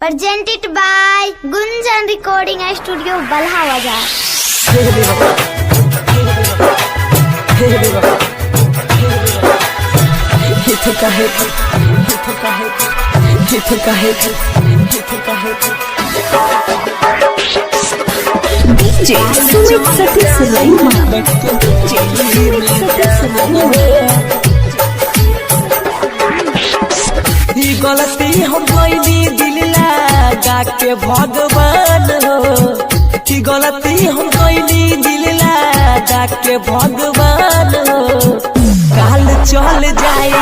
Presented by Gunjan Recording Studio, Balha Bazaar. DJ Sumit Sati Sulaima. DJ Sumit Sati Sulaima. ई गलती हम कैली दिल लगा के भगवान हो। ई गलती हम कैली दिल लगा के भगवान हो। काल चल जाई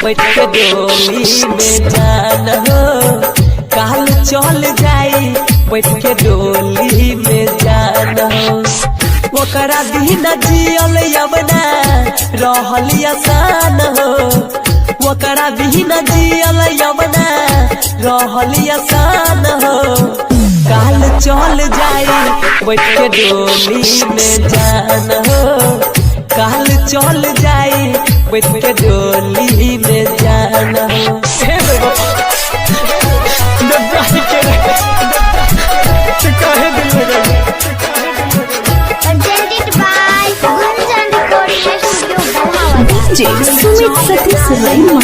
बैठ के डोली में जान हो। काल चल जाई बैठ के डोली में जान हो। ओकरा दिन जियल यवना रहल आसान हो। ओकरा बिना जियल यवना रहल आसान हो। काल चल जाई बैठ के डोली में जान हो। काल चल जाई बैठ के डोली में जान हो। Presented by Gunjan Recording Studio, Balha Bazaar. DJ Sumit Sati Sulaima.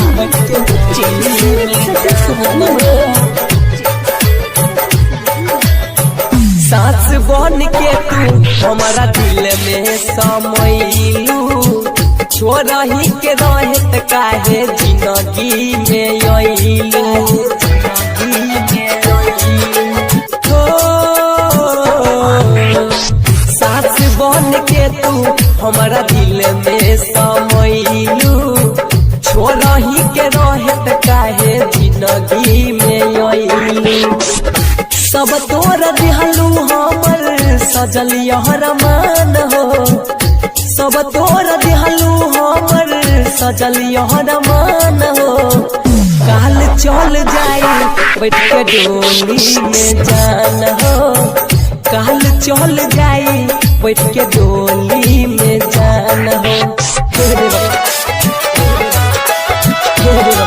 DJ Sumit Sati Sulaima. सास बन के तू हमारा दिल में समैलू। छोरही के रहत काहे जिंदगी में अइलू। हो सास बन के तू हमारा दिल में समैलू। छोरही के रहत काहे जिंदगी में अइलू। सब तोर दिहलू हमर सजल यहर मान हो। सब तोर दिहलू हमर सजल यहर मान हो। काल चल जाई बैठ के डोली में जान हो। काल चल जाई बैठ के डोली में जान हो। हे देवा, हे देवा,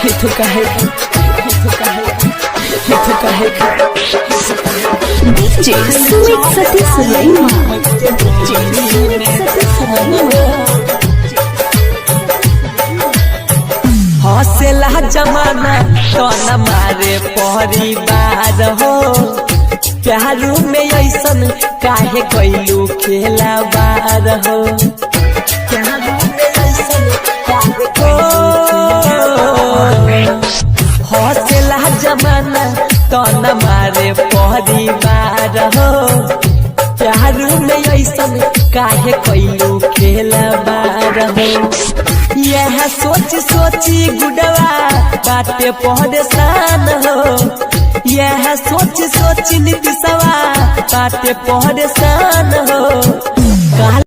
हे तो काहे, हे तो काहे, हे तो काहे। DJ Sumit Sati Sulaima. DJ Sumit Sati Sulaima. हौसला जमाना तो न मारे परिवार हो। प्यारू में ऐसन काहे कैलू खेला बार हो। प्यारू में ऐसन काहे हौसला जमाना तो न मारे परिवार हो। प्यारू में ऐसन काहे कैलू खेला बार हो। यह सोच सोची गुडवा बाटे परेशान हो। यह सोच सोच नीतीशवा बाटे परेशान हो। काल